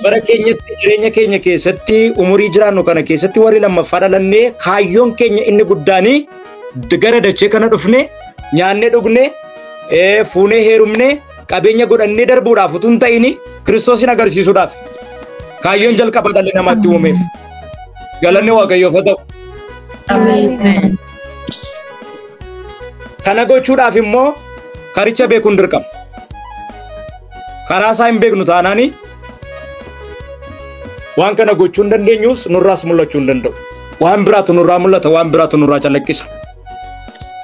Bara keenyatti jireenya keenya keessatti umurii jiraannu kana keessatti warri lammaffaa dhalannee kaayyoon keenya inni guddaanii gara dachee kana dhufne nyaannee dhugne fuunee heerumne qabeenya godhannee darbuudhaaf utuu hin ta'in Kiristoosin agarsiisuudhaaf kaayyoon jalqaba dhalli namaatti uumeef. Galanni Waaqayyoof haa ta'u. Ameen. Kana gochuudhaaf immoo karicha beekuun dirqama. Karaa isaa hin beeknu taanaani waan kana gochuu hin dandeenyus nurraas mul'achuu hin danda'u. Waan biraatu nurraa mul'ata, waan biraatu nurraa calaqqisa.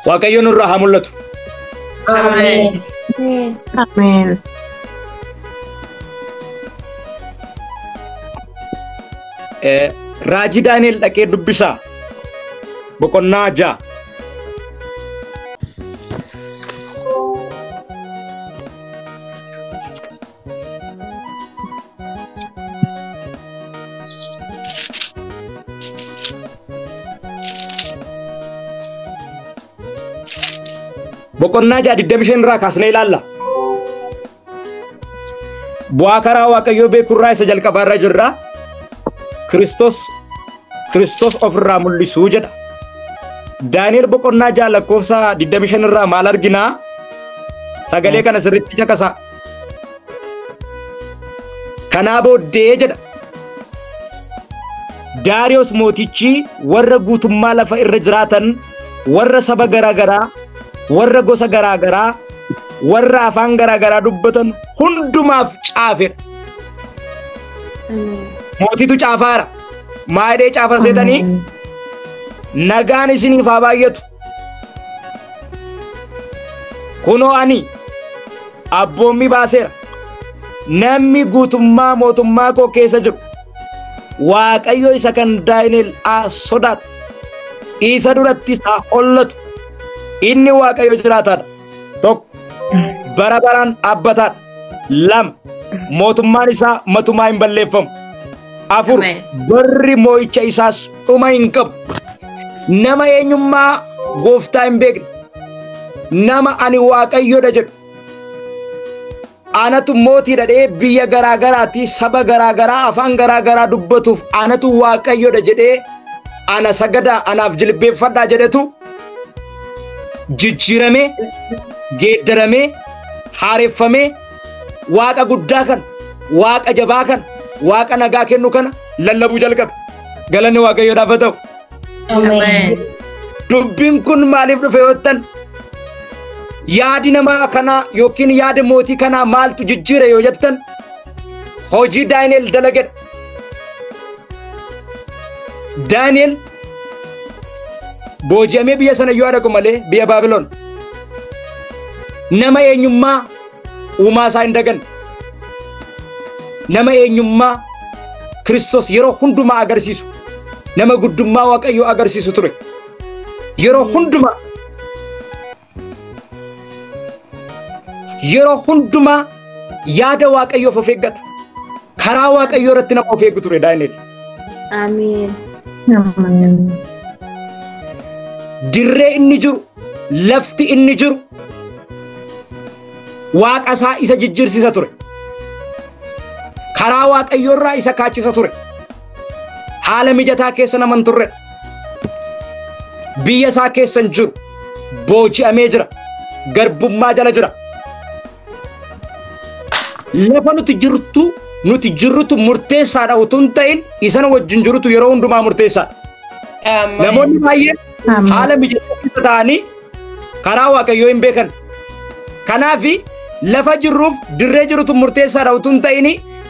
Waaqayyo nurraa haa mul'atu. Ameen. Ameen. Raajii Daani'el dhaqee dubbisaa. Boqonnaa 6. Boqonnaa 6 25 irraa kaasnee ilaalla. Bu'aa karaa Waaqayyoo beekurraa isa jalqabaarra jirra. Kiristoos ofirraa mul'isuu jedha. Daani'el boqonnaa 6 lakkoofsa 25 irraa maal arginaa? Sagalee kana sirriitti caqasaa. Kanaa booddee jedha. Daariyoos mootichi warra guutummaa lafa irra jiraatan, warra saba garaagaraa, warra gosa garaagaraa, warra afaan garaagaraa dubbatan hundumaaf caafedha. Mootitu caafaara. Maayidee caafa seetanii nagaan isiniif haa baay'atu. Kunoo ani abboommii baaseera. Namni guutummaa mootummaa koo keessa jiru Waaqayyo isa kan Daani'el haa sodaatu. Isa durattis haa hollatu. Inni Waaqayyo jiraataadha. 1 bara baraan dhaabbataadha. 2 mootummaan isaa matumaa hin balleeffamu. 4 barri moo'icha isaas dhuma hin qabu. Nama eenyummaa gooftaa hin beekne, nama ani Waaqayyoodha jedhu, anatu mootiidha jedhee biyya garaa garaatti saba garaa garaa afaan garaa garaa dubbatuuf anatu Waaqayyoodha jedhee ana sagadaa anaaf jilbeeffadhaa jedhetu jijjiiramee geeddaramee haareffamee Waaqa guddaa kana, Waaqa jabaa kana, Waaqa nagaa kennu kana lallabuu jalqabe. Galanni Waaqayyoodhaaf haa ta'u. Ameen. Dubbiin kun maaliif dhufe yoo jettan, yaadi namaa kanaa yookiin yaada mootii kanaa maaltu jijjiire yoo jettan, hojii Daani'el dalagedha. Daani'el booji'amee biyya sana yoo dhaqu malee biyya Baabiloon nama eenyummaa uumaa isaa hin daganne, nama eenyummaa Kiristoos yeroo hundumaa agarsiisu, nama guddummaa Waaqayyoo agarsiisu ture. Yeroo hundumaa yaada Waaqayyoof of eeggata. Karaa Waaqayyoo irratti nama of eegu ture Daani'el. Ameen. Dirree inni jiru, lafti inni jiru, Waaqa isaa isa jijjiirsisa ture. Karaa Waaqayyoo irraa isa kaachisa ture. Haala mijataa keessa nama hin turre. Biyya isaa keessa hin jiru. Booji'amee jira. Garbummaa jala jira. Lafa nuti jirrutu murteessaadha utuu hin ta'in isana wajjin jirutu yeroo hundumaa murteessaadha. Namoonni baay'een haala mijataa keessa ta'anii karaa Waaqayyoo hin beekan. Kanaaf lafa jirruuf dirree jirutu murteessaadha utuu hin ta'in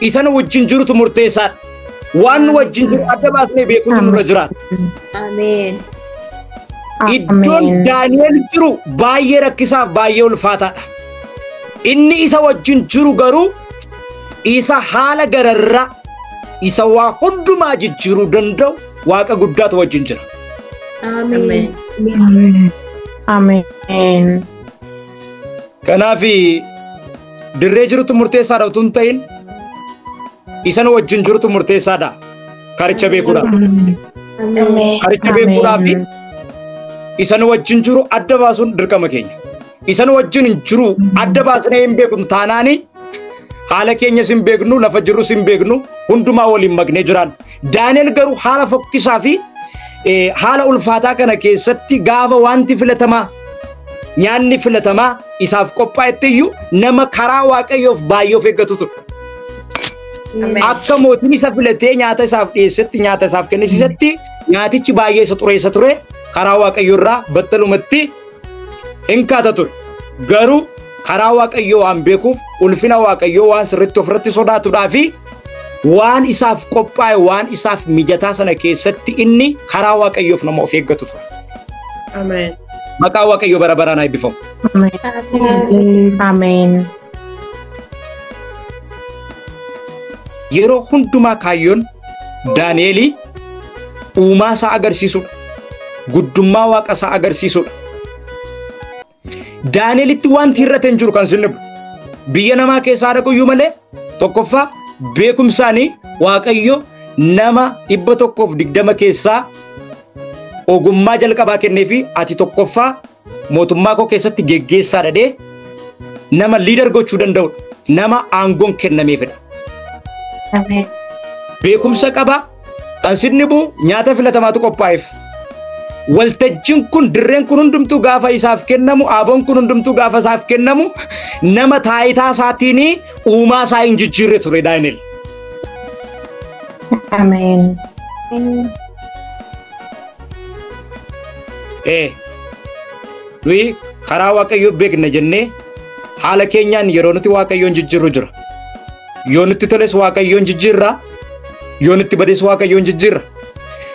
isana wajjin jirutu murteessaadha. Waan nu wajjin jiru adda baasnee beekuutu nurra jiraata. Ameen. Iddoon Daani'el jiru baay'ee rakkisaaf baay'ee ulfaataadha. Inni isa wajjin jiru garuu isa haala gararraa isa waa hundumaa jijjiiruu danda'u Waaqa guddaatu wajjin jira. Ameen. Ameen. Kanaaf dirree jirutu murteessaadha utuu hin ta'in isan wajjin jirutu murteessaadha. Karicha beekuudhaaf. Karicha beekuudhaaf isan wajjin jiru adda baasuun dirqama keenya. Isan wajjin hin jiru adda baasnee hin beeknu taanaani haala keenyas hin beeknu, lafa jirrus hin beeknu, hundumaa waliin maknee jiraan. Daani'el garuu haala fokkisaa fi haala ulfaataa kana keessatti gaafa wanti filatamaa nyaanni filatamaa isaaf qophaa'etti iyyuu nama karaa Waaqayyoof baay'ee of eeggatu ture. Akka mootiin isa filatee nyaata isaaf dhiyeessetti, nyaata isaaf kennisiisetti nyaatichi baay'ee isa xureessa ture. Karaa Waaqayyoo irraa battalumatti hin kaata ture. Garuu karaa Waaqayyoo waan beekuuf, ulfina Waaqayyoo waan sirriitti ofirratti sodaatuudhaa fi waan isaaf qophaa'e, waan isaaf mijataa sana keessatti inni karaa Waaqayyoof nama of eeggatu ture. Ameen. Maqaa Waaqayyoo bara baraan haa eebbifamu. Ameen. Yeroo hundumaa kaayyoon Daani'elii uumaa isaa agarsiisudha. Guddummaa Waaqa isaa agarsiisudha. Daani'elitti wanti hir'ate hin jiru kan sinnibu. Biyya namaa keessaa dhaqu iyyuu malee tokkoffaa beekumsaanii Waaqayyo nama 120 keessaa ogummaa jalqabaa kenneefi ati tokkoffaa mootummaa koo keessatti geggeessaa dhadhee nama liidar gochuu danda'udha. Nama aangoon kennameefidha. Beekumsa qaba. Kan sinnibu nyaata filatamaatu qophaa'eef. Waltajjiin kun dirreen kun hundumtuu gaafa isaaf kennamu, aaboon kun hundumtuu gaafa isaaf kennamu, nama taayitaa isaatiin uumaa isaa hin jijjiirre ture Daani'el. Ameen. Nuyi karaa Waaqayyoo beekna jennee haala keenyaan yeroo nuti Waaqayyoon jijjiirru jira. Yoo nutti toles Waaqayyoon jijjiirra, yoo nutti bades Waaqayyoon jijjiirra.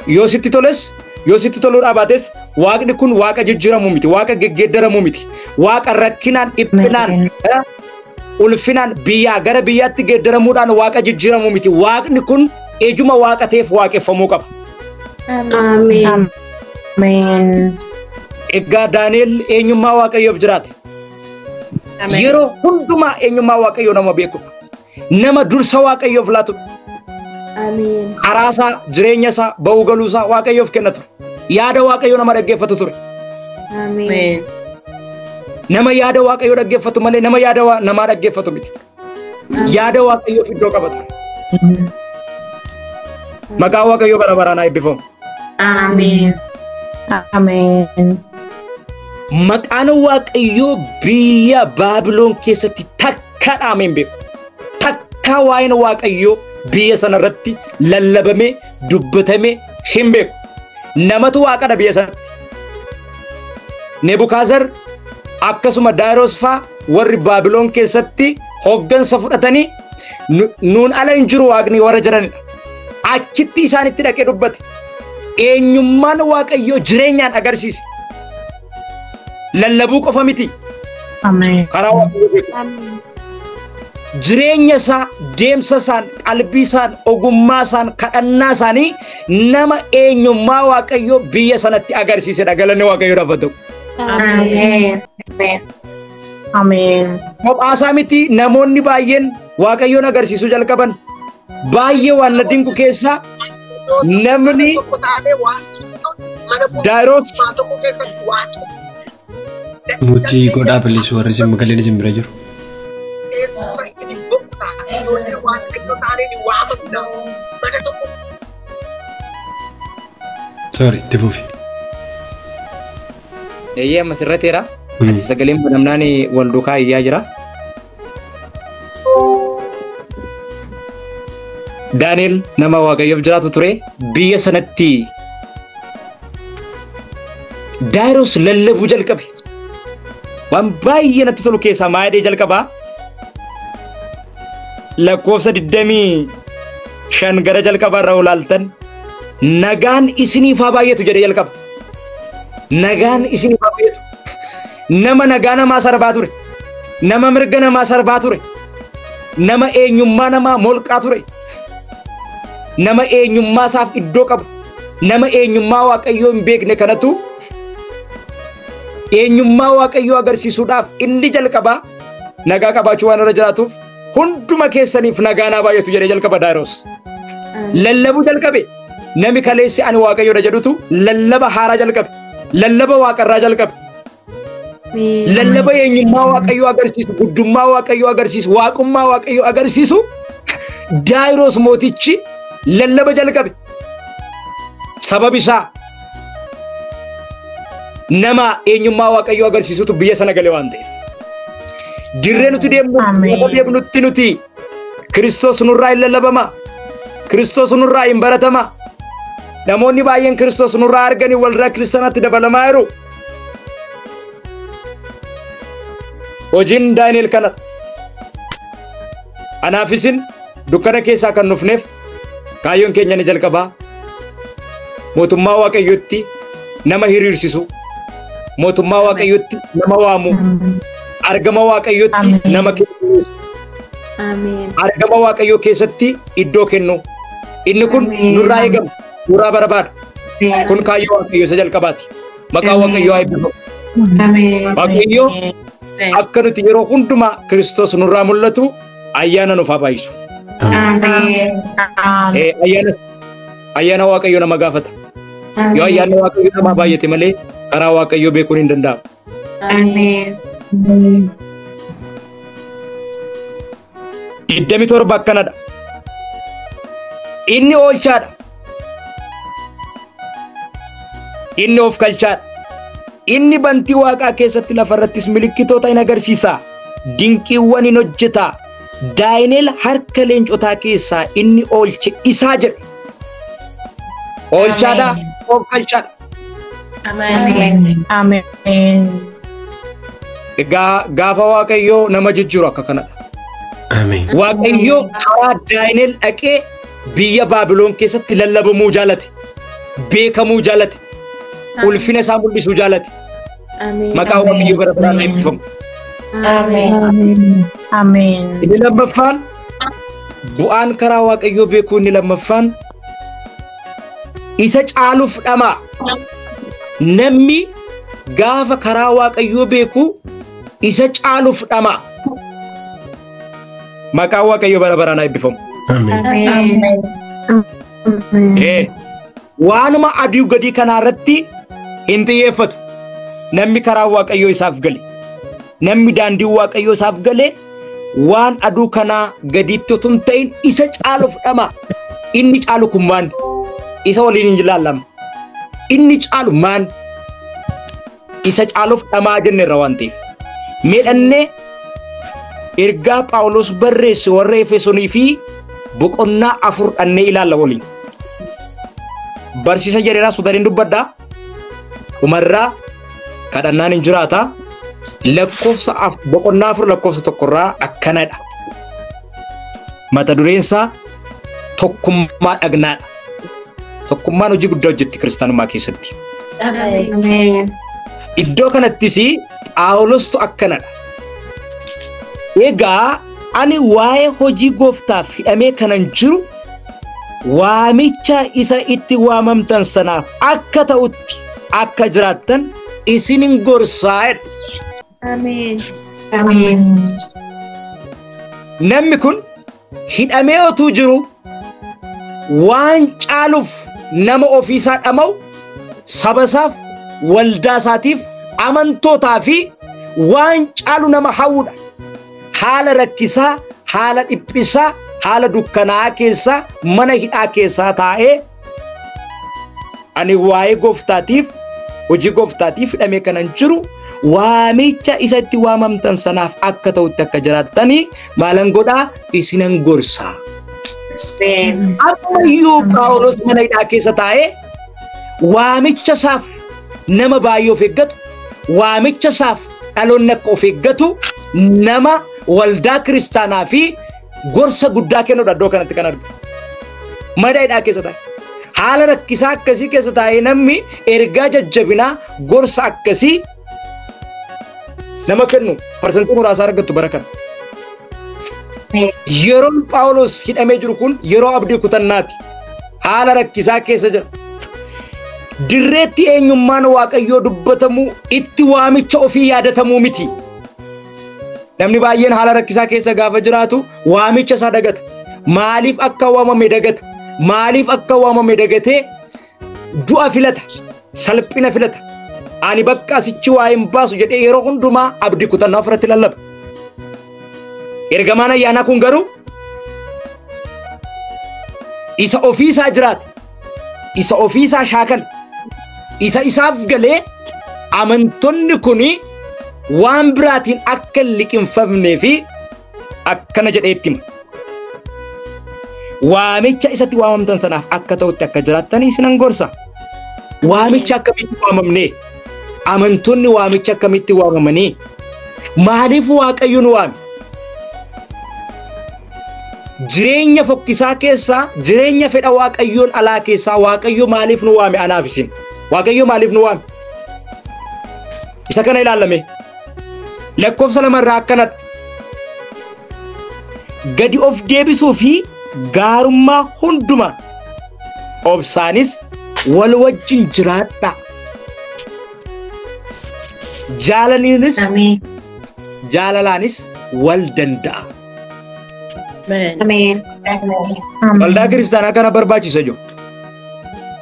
Yoo sitti toles, yoo sitti toluu dhaabates Waaqni kun Waaqa jijjiiramuu miti, Waaqa geggeeddaramuu miti, Waaqa rakkinaan, dhiphinaan, ulfinaan biyyaa gara biyyaatti geeddaramuudhaan Waaqa jijjiiramuu miti. Waaqni kun ejuma waaqa ta'eef waaqeffamuu qaba. Ameen. Ameen. Egaa Daani'el eenyummaa Waaqayyoof jiraate. Yeroo hundumaa eenyummaa Waaqayyoo nama beekudha. Nama dursa Waaqayyoof laatudha. Ameen. Karaa isaa, jireenya isaa, ba'uu galuu isaa Waaqayyoof kenna ture. Yaada Waaqayyoo nama dhaggeeffatu ture. Ameen. Nama yaada Waaqayyoo dhaggeeffatu malee nama yaada namaa dhaggeeffatu miti. Yaada Waaqayyoof iddoo qaba ture. Maqaan Waaqayyoo bara baraan haa eebbifamu. Ameen. Ameen. Maqaan Waaqayyoo biyya Baabiloon keessatti takka dhaamee hin beeku. Takka waa'een Waaqayyoo biyya sanarratti lallabamee dubbatamee hin beeku. Namatu waaqadha biyya sanatti. Nebukaazar akkasuma Daayiroos faa warri Baabiloon keessatti hoggansa fudhatanii nuun ala hin jiru waaqni warra jiranidha. Achitti isaanitti dhaqee dubbate. Eenyummaan Waaqayyoo jireenyaan agarsiise. Lallabuu qofa miti. Ameen. Karaa Waaqayyoo beeku. Jireenya isaa, deemsa isaan, qalbii isaan, ogummaa isaan, kadhannaa isaanii nama eenyummaa Waaqayyoo biyya sanatti agarsiisedha. Galanni Waaqayyoodhaaf haa ta'u. Ameen. Ameen. Kophaasaa miti namoonni baay'een Waaqayyoon agarsiisuu jalqaban. Baay'ee waan na dinqu keessaa namni Daayiroos Mutii godhaa billisu warri isin galeen isin bira jiru. Sorry, itti fufi. Eeyyee amma sirrateera. Achi sagaleen banamnaan wal duukaa iyyaa jira. Daani'el nama Waaqayyoof jiraatu ture. Biyya sanatti Daayiroos lallabuu jalqabe. Waan baay'ee natti tolu keessaa maayidee jalqabaa. Lakkoofsa 25 gara jalqabaa irraa olaaltan nagaan isiniif haa baay'atu jedhee jalqaba. Nagaan isiniif haa baay'atu. Nama nagaa namaa sarbaa ture. Nama mirga namaa sarbaa ture. Nama eenyummaa namaa molqaa ture. Nama eenyummaa isaaf iddoo qabu. Nama eenyummaa Waaqayyoo hin beekne kanatu eenyummaa Waaqayyoo agarsiisuudhaaf inni jalqabaa nagaa qabaachuu waan irra jiraatuuf hunduma keessaniif nagaa naa baay'atu jedhee jalqaba Daayiroos. Lallabuu jalqabe. Nami kaleessi ani Waaqayyoodha jedhutu lallaba haaraa jalqabe. Lallaba waaqarraa jalqabe. Lallaba eenyummaa Waaqayyoo agarsiisu, guddummaa Waaqayyoo agarsiisu, waaqummaa Waaqayyoo agarsiisu Daayiroos mootichi lallaba jalqabe. Sababi isaa nama eenyummaa Waaqayyoo agarsiisutu biyya sana gale waan ta'eef. Dirree nuti deemnu, deemnutti nuti Kiristoos nurraa hin lallabama. Kiristoos nurraa hin baratama. Namoonni baay'een Kiristoos nurraa arganii waldaa kiristaanaatti dabalamaa jiru. Hojiin Daani'el kana. Anaaf isin dukkana keessaa kan dhufneef kaayyoon keenya ni jalqabaa. Mootummaa Waaqayyootti nama hiriirsisu, mootummaa Waaqayyootti nama waamu, argama Waaqayyootti nama kennu, argama Waaqayyoo keessatti iddoo kennu. Inni kun nurraa eegama, nurraa barbaada. Kun kaayyoo Waaqayyoo isa jalqabaati. Maqaa Waaqayyoo haa eebbifamu. Waaqayyoo akka nuti yeroo hundumaa Kiristoos nurraa mul'atu ayyaana nuuf haa baay'isu. Ayyaana Waaqayyoo nama gaafata. Yoo ayyaanni Waaqayyoo namaa baay'ate malee karaa Waaqayyoo beekuun hin danda'amu. 27 akkanadha. Inni oolchaadha. Inni of kalchaadha. Inni bantii waaqaa keessatti lafarrattis milikkitoota in agarsiisa. Dinqiiwwan in hojjeta. Daani'el harka leencotaa keessaa inni oolche isaa jedhe. Oolchaadha, of kalchaadha. Ameen. Egaa gaafa Waaqayyoo nama jijjiiru akka kanadha. Ameen. Waaqayyoo karaa Daani'el dhaqee biyya Baabiloon keessatti lallabamuu jaalate. Beekamuu jaalate. Ulfina isaa mul'isuu jaalate. Maqaa Waaqayyoo bara baraan eebbifamu. Ameen. Inni lammaffaan Bu'aan karaa Waaqayyoo beekuu inni lammaffaan isa caaluuf dhamaa. Namni gaafa karaa Waaqayyoo beeku isa caaluuf dhamaa. Maqaan Waaqayyoo bara baraan haa eebbifamu. Ameen. Ameen. Waanuma adii gadii kanaa irratti hin xiyyeeffatu. Namni karaa Waaqayyoo isaaf gale, namni daandii Waaqayyoo isaaf gale, waan aduu kanaa gaditti otoo hin ta'in isa caaluuf dhama. Inni caalu kun maal? Isa waliin hin ilaallama. Inni caalu maal? Isa caaluuf dhamaa jenneerra waan ta'eef. Miidhannee ergaa Phaawulos barreesse warra Efesonii fi boqonnaa 4 dhannee ilaalla waliin. Barsiisa jedheeraa sodaniin dubbadhaa. Umarraa kadhannaan hin jiraata. Lakkoofsa boqonnaa 4 lakkoofsa 1 irraa akkanadha. Mata dureen isaa tokkummaa dhagnaadha. Tokkummaan hojii guddaa hojjetti kiristaanummaa keessatti. Iddoo kanattis Phaawulostu akkanadha. Egaa ani waa'ee hojii gooftaaf hidhamee kanan jiru waamicha isa itti waamamtan sanaaf akka ta'utti akka jiraattan isinin gorsaa jedha. Ameen. Ameen. Namni kun hidhamee otuu jiru waan caaluuf nama ofiisaa dhama'u, saba isaaf, waldaa isaatiif, amantootaa fi waan caalu nama hawwudha. Haala rakkisaa, haala dhiphisaa, haala dukkanaa keessaa, mana hidhaa keessaa taa'ee ani waa'ee gooftaatiif, hojii gooftaatiif hidhamee kanan jiru waamicha isa itti waamamtan sanaaf akka ta'utti akka jiraattanii maalan godhaa isinan gorsaa. Ammayyuu Phaawulos mana hidhaa keessa taa'ee waamicha isaaf nama baay'ee of eeggatu, waamicha isaaf dhaloonni akka of eeggatu nama waldaa kiristaanaa fi gorsa guddaa kennudha iddoo kanatti kan argamu. Mana hidhaa keessa taa'e. Haala rakkisaa akkasii keessa taa'ee namni ergaa jajjabinaa gorsa akkasii nama kennu parsantii muraasa argattu bara kana. Yeroon Phaawulos hidhamee jiru kun yeroo abdii kutannaati. Haala rakkisaa keessa jira. Dirreetti eenyummaan Waaqayyoo dubbatamu itti waamicha ofii yaadatamuu miti. Namni baay'een haala rakkisaa keessa gaafa jiraatu waamicha isaa dagata. Maaliif akka waamame dagata? Maaliif akka waamame dagatee du'a filata, salphina filata. Ani bakka asichi waa hin baasu jedhee yeroo hundumaa abdii kutannaa ofirratti lallaba. Ergamaan ayyaanaa kun garuu isa ofiisaa jiraate, isa ofiisaa shaakale, isa isaaf galee amantoonni kuni waan biraatiin akka hin liqinfamnee fi akkana jedhee itti hima. Waamicha isatti waamamtan sanaaf akka ta'utti akka jiraattanii isinan gorsa. Waamicha akkamitti waamamnee? Amantoonni waamicha akkamitti waamamanii? Maaliif Waaqayyo nu waame? Jireenya fokkisaa keessaa, jireenya fedha Waaqayyoon alaa keessaa Waaqayyo maaliif nu waame anaaf isin? Waaqayyo maaliif nu waame? Isa kana ilaalame. Lakkoofsa 2 irraa akkanadha. Gadi of deebisuu fi gaarummaa hundumaa obsaanis wal wajjin jiraadhaa. Jaalaniinis jaalalaanis wal danda'a. Ameen. Waldaa kiristaanaa kana barbaachisa jiru.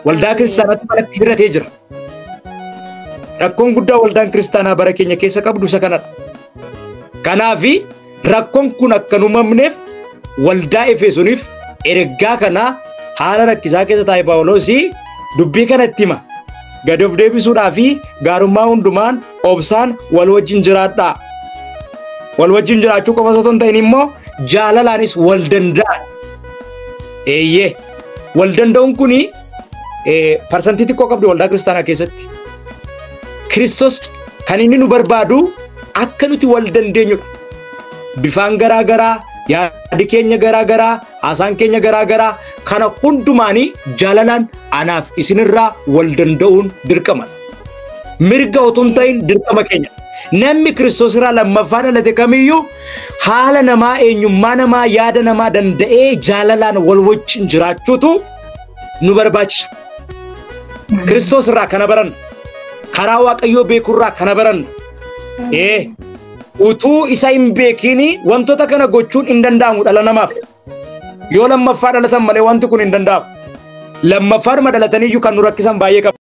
Waldaa kiristaanaatti malatti hiratee jira. Rakkoon guddaa waldaan kiristaanaa bara keenya keessa qabdu isa kanadha. Kanaafi rakkoon kun akka nu uumamneef waldaa Efesooniif ergaa kana haala rakkisaa keessa taa'e Phaawulos dubbii kanatti hima. Gadi of deebisuudhaa fi gaarummaa hundumaan obsaan wal wajjin jiraadhaa. Wal wajjin jiraachuu qofa osoo hin ta'in immoo jaalalaanis wal danda'a. Eeyyee wal danda'uun kuni parsantii xiqqoo qabdi waldaa kiristaanaa keessatti. Kiristoos kan inni nu barbaadu akka nuti wal dandeenyudha. Bifaan garaa garaa, yaadi keenya garaa garaa, haasaan keenya garaa garaa kana hundumaanii jaalalaan anaaf isinirraa wal danda'uun dirqama. Mirga otoo hin ta'in dirqama keenya. Namni Kiristoos irraa lammaffaa dhalate kamiyyuu haala namaa, eenyummaa namaa, yaada namaa danda'ee jaalalaan wal wajjin jiraachuutu nu barbaachisa. Kiristoos irraa kana baranna. Karaa Waaqayyoo beekurraa kana baranna. Utuu isa hin beekiin wantoota kana gochuun hin danda'amu dhala namaaf. Yoo lammaffaa dhalatan malee wanti kun hin danda'amu. Lammaffaadhuma dhalataniiyyuu kan nu rakkisan baay'ee qaba.